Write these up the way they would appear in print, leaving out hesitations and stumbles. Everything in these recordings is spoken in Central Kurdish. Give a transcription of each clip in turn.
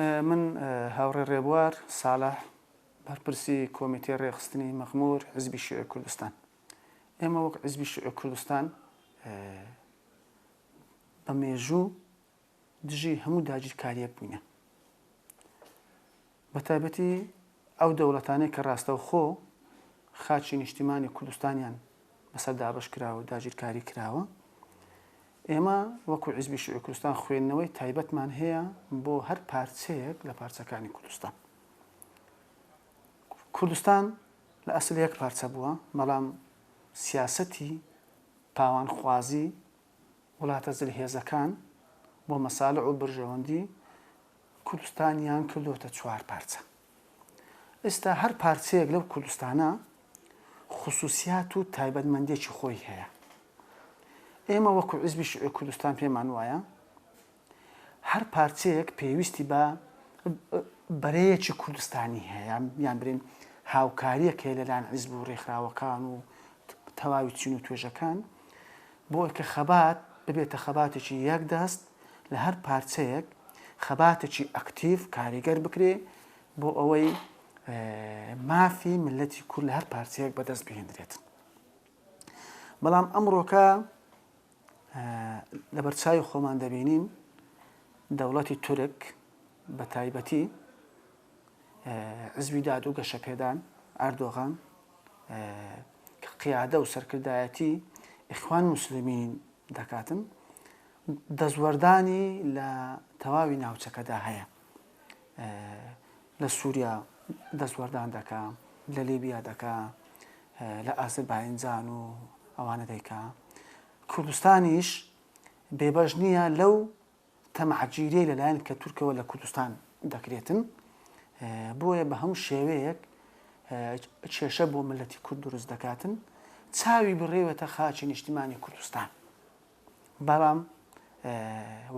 من هاوڕێ ڕێبوار ساڵح بەرپرسی کۆمیتەی ڕێکخستنی مەخموور حزبی شیوعی کوردستان. ئێمە وەک حزبی شیوعی کوردستان بە مێژوو دژی هەموو داگیرکارییەک بووینە. بە تایبەتی ئەو دەوڵەتانەی کە ڕاستەوخۆ خاکی نیشتیمانی کوردستانیان بەسەر دابەش کراوە و داگیرکاری کراوە، ئێمە وەکو حیزبی شیوعی کوردستان خوێندنەوەی تایبەتمان هەیە بۆ هەر پارچەیەک لە پارچەکانی کوردستان. کوردستان لە ئەسل یەک پارچە بووە، بەڵام سیاسەتی پاوانخوازی وڵاتە زلهێزەکان بۆ مەسالع و برژەوەندی کوردستانیان کردۆتە چوار پارچە. ئێستا هەر پارچەیەک لەو کوردستانە خصوصیات و تایبەتمەندێکی خۆی هەیە. ئێمە وەکو حیزبی شیوعی کوردستان پێمان وایە هەر پارچەیەک پێویستی بە بەرەیەکی کوردستانی هەیە یان برێن هاوکاریەک هەیە لەلایەن حیزب و ڕێکخراوەکان و تەواوی چین و توێژەکان بۆ کە خەبات ببێتە خەباتێکی یەک دەست لە هەر پارچەیەک خەباتێکی ئەکتیڤ کاریگەر بکرێ بۆ ئەوەی مافی ملەتی کورد لە هەر پارچەیەک بەدەست بهێندرێت. بەڵام ئەمڕۆکە لەبەرچاوی خۆمان دەبینین دەوڵەتی تورک بە تایبەتی حزبی داد و گەشەپێدان ئەردۆغان کە قیادە و سەرکردایەتی ئیخوان موسلمین دەکاتن دەستوەردانی لە تەواوی ناوچەکەدا هەیە لە سووریا دەستوەردان دەکا لە لیبیا دەکا لە ئازرباینجان و ئەوانە دەیکا کوردستانیش بێبەش نییە لەو تەماعگیریەی لەلایەن کە تورکەوە لە کوردستان دەکرێتن بۆیە بە هەموو شێوەیەک کێشە بۆ ملەتی کورد دروست دەکاتن چاوی بڕێوێتە خاکی نیشتیمانی کوردستان بەڵام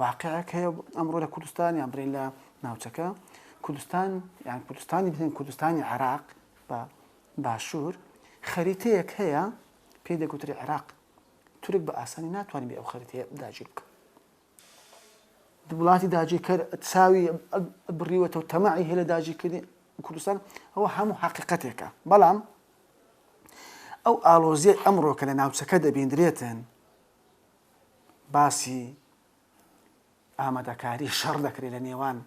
واقعێک هەیە ئەمڕۆ لە کوردستان یان برین لە ناوچەکە کوردستان یان کوردستانی بڵێن کوردستانی عراق بە باشوور خەریتەیەک هەیە پێی دەگوتری عراق تورک بە ئاسانی ناتوانێت بێ ئەو خەریتەیە داگیر بکە وڵاتی داگیرکەر چاوی بڕیوەتەوە تەماعی هەیە لە داگیرکردنی کوردستان ئەوە هەموو حەقیقەتێکە بەڵام ئەو ئاڵۆزیەی ئەمڕۆ کە لە ناوچەکە دەبیندرێتن باسی ئامادەکاری شەڕ دەکرێت لە نێوان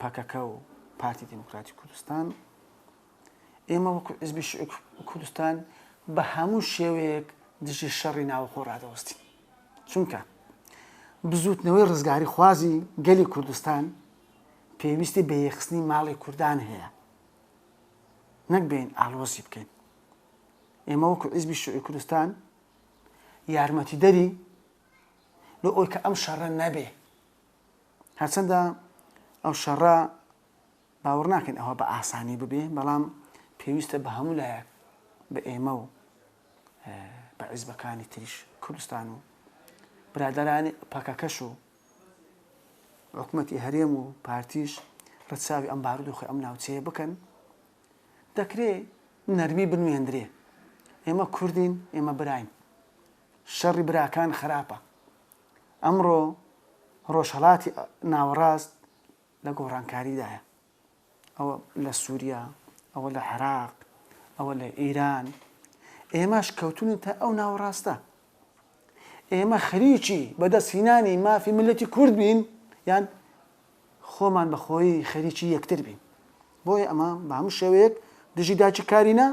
پەکەکە و پارتی دیموکراتی کوردستان ئێمە وەکو حزبی کوردستان بە هەموو شێوەیەک دژی شەڕی ناوخۆ ڕادەوەستین چونکە بزوتنەوەی ڕزگاری خوازی گەلی کوردستان پێویستی بە یەخستنی ماڵی کوردان هەیە نەک بێین ئاڵۆزی بکەین. ئێمە وەکو حیزبی شیوعی کوردستان یارمەتیدەری لۆ ئەوی کە ئەم شەڕە نەبێ. هەرچەندە ئەو شەڕە باوەڕ ناکەین ئەوە بە ئاسانی ببێ، بەڵام پێویستە بە هەموو لایەک بە ئێمە و بە حیزبەکانی تریش کوردستان و برادەرانی پەکەکەش و حکومەتی هەرێم و پارتیش ڕەچاوی ئەم بارودۆخی ئەم ناوچەیە بکەن، دەکرێ نەرمی بنوێندرێ. ئێمە کوردین، ئێمە براین. شەڕی براکان خراپە. ئەمڕۆ ڕۆژهەڵاتی ناوەڕاست لە گۆڕانکاریدایە. ئەوە لە سووریا، ئەوە لە عێراق، ئەوە لە ئیران. ئێمەش کەوتوونەتە ئەو ناوەڕاستە. ئێمە خەریکی بەدەستهینانی مافی میللەتی کورد بین یان خۆمان بە خۆیی خەریکی یەکتر بین. بۆیە ئەمە بە هەموو شێوەیەک دژی داگیرکارینە،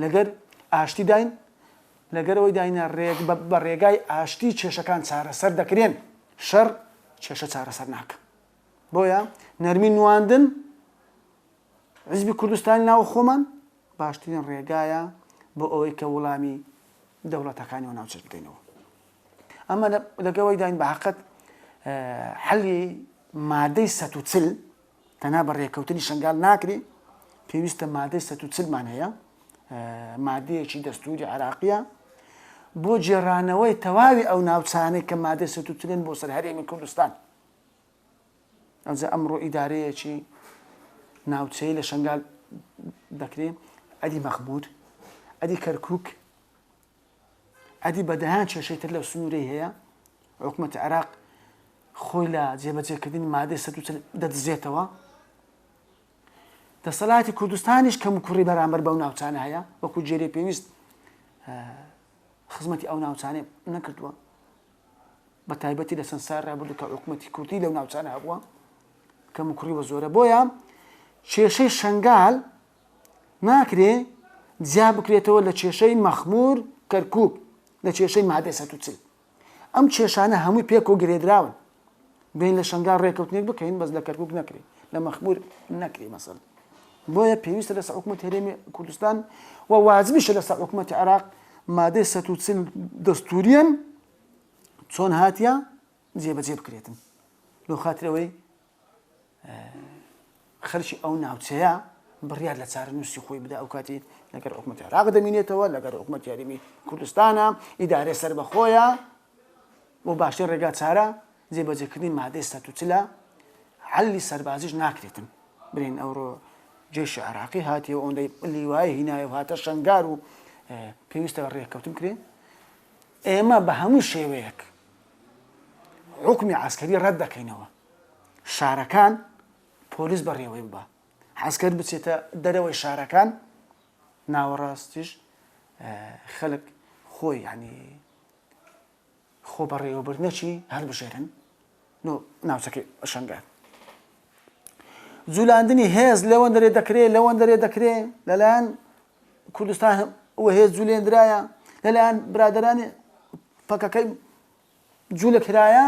لەگەر ئاشتی داین، لەگەر ئەوەی داینە بە ڕێگای ئاشتی کێشەکان چارەسەر دەکرێن، شەڕ کێشە چارەسەر ناکا. بۆیە نەرمی نواندن حزبی کوردستانی ناو خۆمان باشترین ڕێگایە بۆ ئەوەی کە وڵامی دەوڵەتەکانی و ناوچەش بدەینەوە. ئەمە لەگەوەی داین بە حقت حەلی مادەی 140 تەنها بە ڕێکەوتنی شنگال ناکری، پێویستە مادەی 140 مان هەیە، مادەیەکی دەستوری عراقیە بۆ گێڕانەوەی تەواوی ئەو ناوچانەی کە مادەی 140 بۆ سەر هەرێمی کوردستان. ئەوجا ئەمڕۆ ئیدارەیەکی ناوچەیی لە شەنگال دەکرێ، ئەدی مەخموور، ئەدی کەرکووک، ئەدی بە دەیان کێشەی تر لەو سنوورەی هەیە. حکوومەتی عێراق خۆی لە جێبەجێکردنی مادەی 140 دەدزێتەوە. دەسەڵاتی کوردستانیش کەم و کوڕی بەرامبەر بەو ناوچانە هەیە، وەکو جێرەی پێویست خزمەتی ئەو ناوچانەی نەکردووە، بە تایبەتی لە چەند ساڵ ڕابردوو کە حکوومەتی کوردی لەو ناوچانە هەبووە کەم و کوڕی وە زۆرە. بۆیە کێشەی شنگال ناکرێ جیا بکرێتەوە لە کێشەی مەخمور کەرکوک، لە کێشەی مادەی 140. ئەم کێشانە هەمووی پێکەوە گرێدراون. بێین لە شەنگال ڕێکەوتنێک بکەین بەس لە کەرکوک نەکرێ، لە مەخمور نەکرێ مەسەل. بۆیە پێویستە لەسەر حکوومەتی هەرێمی کوردستان و واجبیشە لەسەر حکوومەتی عێراق مادەی 140 دەستوریان چۆن هاتیە جێبەجێ بکرێتن لۆ خاترەوەی خەلکی ئەو ناوچەیە بڕیار لە چارەنووسی خۆی بدا، ئەو کاتی لەگەر حکوومەتی عێراق دەمینێتەوە، لەگەر حکوومەتی هەرێمی کوردستانە، ئیدارەی سەربەخۆیە بۆ باشترین ڕێگا چارە جێبەجێکردنی مادەی 140 حەلی سەربازیش ناکرێتن. برێن ئەوڕۆ جێشی عێراقی هاتیەوە ئەوەندەی لیوای هینایە و هاتە شەنگار و پێویستە ڕێککەوتن کرێ. ئێمە بە هەموو شێوەیەک حوکمی عەسکەری ڕەت دەکەینەوە. شارەکان پۆلیس بەڕێوەی ببا، عەسکەر بچێتە دەرەوەی شارەکان، ناوەڕاستیش خەلک خۆی یانی خۆ بەڕێوەبردنەکی هەلبژێرن لۆ ناوچەکەی شەنگال. جولاندنی هێز لەوەندەرێ دەکرێ لەوەندەرێ دەکرێ لەلایەن کوردستان و هێز جولێندرایە لەلایەن برادەرانی پەکەکەی جولە کرایە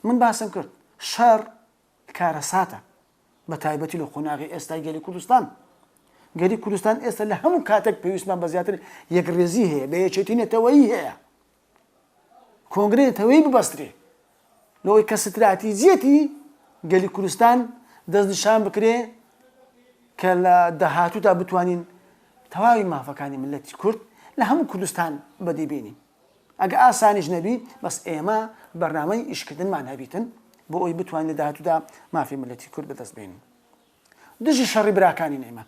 من باسم کرد شەڕ کارەساتە بە تایبەتی لە قۆناغی ئێستای گەلی کوردستان. گەلی کوردستان ئێستا لە هەموو کاتێک پێویستمان بە زیاتر یەکڕێزی هەیە، بە یەکێتی نەتەوەیی هەیە. کۆنگرەی نەتەوەیی ببەسترێ لەوەی کە ستراتیجیەتی گەلی کوردستان دەستنیشان بکرێ کە لە داهاتوودا بتوانین تەواوی مافەکانی ملەتی کورد لە هەموو کوردستان بەدی بینین. ئەگە ئاسانیش نەبی بەس ئێمە بەرنامەی ئیشکردنمان هەبیتن بۆ ئەوی بتوانین لە داهاتوودا مافی ملەتی کورد بەدەست بێنین. دژی شەڕی براکانین ئێمە.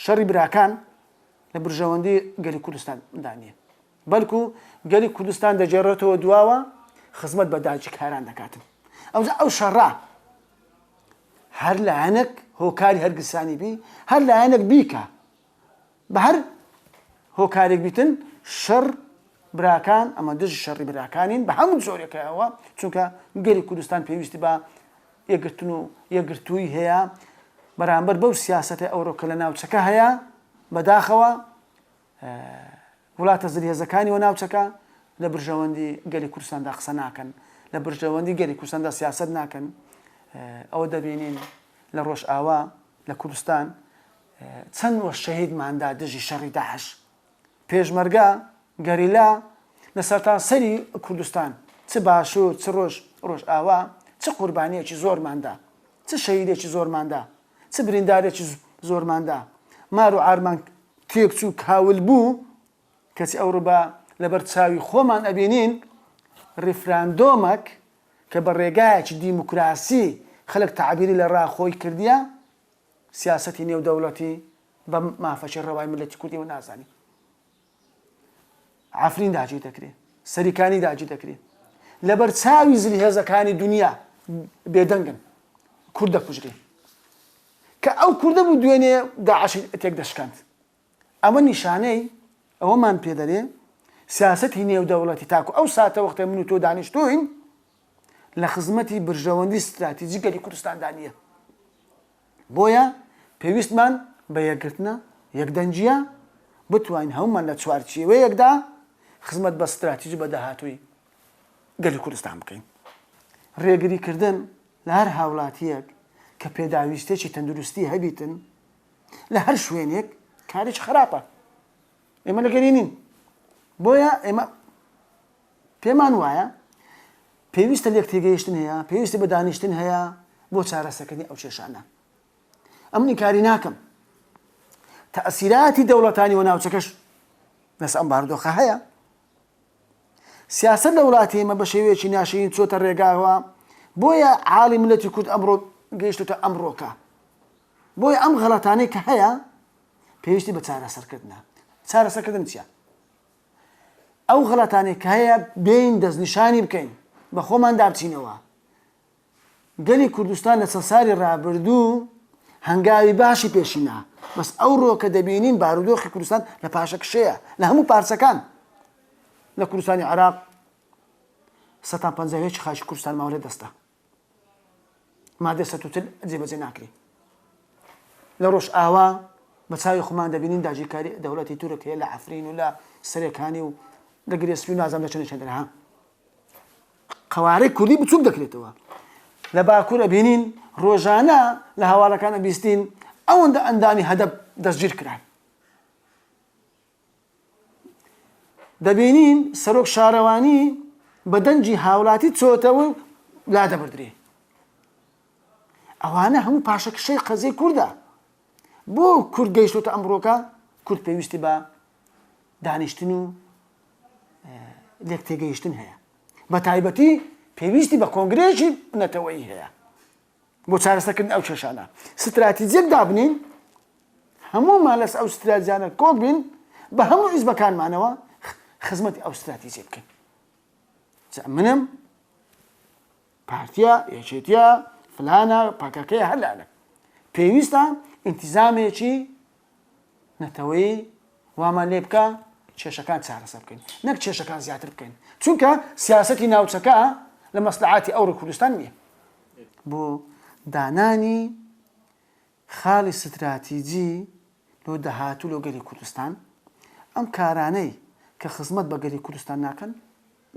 شەڕی براکان لە برژەوەندی گەلی کوردستان دا نییە. بەلکو گەلی کوردستان دەگێڕێتەوە دواوە خزمەت بە داگیرکاران دەکاتن. ئەوجا ئەو شەڕە هەر لایەنێک هۆکاری هەرگسانی بی هەر لایەنێک بیکە بە هەر هۆکارێک بیتن شەڕ براکان ئەمە دژی شەڕی براکانین بە هەموو جۆرێکەوە چونکە گەلی کوردستان پێویستی بە یەکگرتن و یەکگرتووی هەیە بەرامبەر بەو سیاسەتە ئەوڕۆ کە لە ناوچەکە هەیە بەداخەوە وڵاتە زلهێزەکانی و ناوچەکە لە برژەوەندی گەلی کوردستاندا قسە ناکەن لە برژەوەندی گەلی کوردستاندا سیاست ناکەن ئەوە دەبینین لە ڕۆژئاوا لە کوردستان چەند وە شەهیدمان دا دژی شەڕی داعش. پێشمەرگە، گەریلا، لە سەرتاسەری کوردستان، چ باشوور، چ ڕۆژ، ڕۆژئاوا، چ قوربانییەکی زۆرمان دا، چ شەهیدێکی زۆرمان دا، چ بریندارێکی زۆرمان دا، مار و عارمان تێکچوو، کاول بوو، کەچی ئەوڕۆ بە لەبەر چاوی خۆمان ئەبینین ڕیفراندۆمەک کە بە ڕێگایەکی دیموکراسی خەلک تەعبیری لە ڕا خۆی کردیە، سیاسەتی نێودەوڵەتی بە مافەکی ڕەوای میللەتی کوردیەوە نازانی. عەفرین داگیر دەکرێ، سەریکانی داگیر دەکرێ. لەبەر چاوی زلهێزەکانی دنیا بێدەنگن. کورد دەکوژرێ. کە ئەو کوردە بوو دوێنێ داعشی تێک دەشکاند. ئەمە نیشانەی ئەوەمان پێ دەرێ سیاسەتی نێودەوڵەتی تاکو ئەو ساتەوەختە من و تۆ دانیشتوین لە خزمەتی برژەوەندی ستراتیجی گەلی کوردستاندا نییە. بۆیە پێویستمان بە یەکگرتنە، یەکدەنگییە، بتوانین هەموومان لە چوارچێوەیەکدا خزمەت بە ستراتیجی بە داهاتووی گەلی کوردستان بکەین. ڕێگریکردن لە هەر هاوڵاتییەک کە پێداویستییەکی تەندروستی هەبیتن لە هەر شوێنێک کارێکی خراپە. ئێمە لەگەری نین. بۆیە ئێمە پێمان وایە پێویستە لێکتێگەیشتن هەیە، پێویستی بە دانیشتن هەیە بۆ چارەسەرکردنی ئەو کێشانە. ئەمن ئینکاری ناکەم. تەئسیراتی دەوڵەتانی و ناوچەکەش لەسەر ئەم بارودۆخە هەیە. سیاسەت لە وڵاتی ئێمە بە شێوەیەکی ناشرین چۆتە ڕێگاوە، بۆیە عاڵی ملەتی کورد ئەمڕۆ گەیشتۆتە ئەمڕۆکە. بۆیە ئەم غەڵەتانەی کە هەیە پێویستی بە چارەسەرکردنە. چارەسەرکردن چییە؟ ئەو غەڵەتانەی کە هەیە بێین دەستنیشانی بکەین. بە خۆماندا بچینەوە. گەلی کوردستان لە چەند سالی رابردوو هەنگاوی باشی پێشینا، بەس ئەوڕۆ کە دەبینین بارودۆخی کوردستان لە پاشەکشەیە لە هەموو پارچەکان لە کوردستانی عێراق سەتان 51 خاکی کوردستان ماوە لە دەستە مادە 140 جێبەجێ ناکرێ لە ڕۆژئاوا بە چاوی خۆمان دەبینین داگیرکاری دەوڵەتی تورک هەیە لە عەفرین و لە سەرێکانی و لە گرێسپی و نازانم لە چەند چەندرا قەوارەی کوردی بچووک دەکرێتەوە. لە باکوور ئەبینین ڕۆژانە لە هەواڵەکان ئەبیستین ئەوەندە ئەندامی هەدەپ دەستگیر کران. دەبینین سەرۆک شارەوانی بە دەنگی هاوڵاتی چۆتەوە و لادەبردرێ. ئەوانە هەموو پاشەکشەی قەزیەی کوردە. بۆ کورد گەیشتۆتە ئەمڕۆکە کورد پێویستی بە دانیشتن و لێکتێگەیشتن هەیە بە تایبەتی پێویستی بە کۆنگرەیەکی نەتەوەیی هەیە بۆ چارەسەرکردن ئەو کێشانە ستراتیجێک دابنین هەموومان لەس ئەو ستراتیجانە کۆک بین بە هەموو حیزبەکانمانەوە خزمەتی ئەو ستراتیجی بکەین منم پارتیە یەکێتیە فلانە پەکەکەیە هەر لایەنێک پێویستە ئینتیزامێکی نەتەوەیی وامان لێ بکە کێشەکان چارەسەر بکەین نەک کێشەکان زیاتر بکەین چونکە سیاستی ناوچەکە لە مەسلعاتی ئەوڕ کوردستان نییە بۆ دانانی خاڵی ستراتیجی لۆ داهاتوو لۆ گەلی کوردستان ئەم کارانەی کە خزمەت بە گەلی کوردستان ناکەن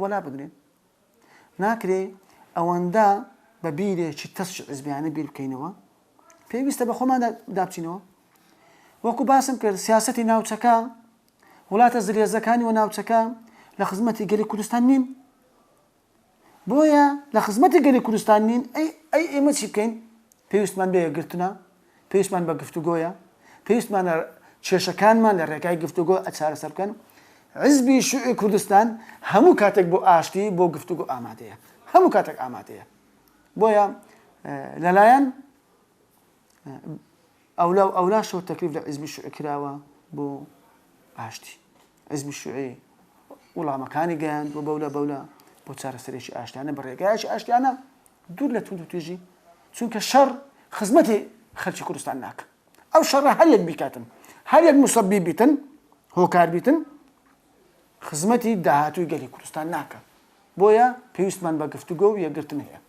وەلا بگرن ناکرێ ئەوەندە بە بیرێکی تەسکی حزبیانە بیر بکەینەوە، پێویستە بە خۆماندا بچینەوە. وەکو باسم کرد سیاسەتی ناوچەکە، وڵاتە زلهێزەکانی و ناوچەکە لە خزمەتی گەلی کوردستان نین. بۆیە لە خزمەتی گەلی کوردستان نین، ئەی ئەی ئێمە چی بکەین؟ پێویستمان بە یەکگرتنە، پێویستمان بە گفتوگۆیە، پێویستمانە کێشەکانمان لە ڕێگای گفتوگۆ چارەسەر بکەن. حزبی شیوعی کوردستان هەموو کاتێک بۆ ئاشتی، بۆ گفتوگۆ ئامادەیە، هەموو کاتێک ئامادەیە. بۆیە لەلایەن ئەولا و ئەولاشەوە تەکلیف لە حزبی شیوعی کراوە بۆ ئاشتی. حزبی شیوعی وڵامەکانی گەیاند و بەولا بەولا بۆ چارەسەرێکی ئاشتیانە بە ڕێگایەکی ئاشتیانە دوور لە توندوتیژی چونکە شەڕ خزمەتی خەلکی کوردستان ناکە ئەو شەڕە هەر یەک بیکاتن هەر یەک مسەبی بیتن هۆکار بیتن خزمەتی داهاتووی گەلی کوردستان ناکە بۆیە پێویستمان بە گفتوگۆ و یەکگرتن هەیە.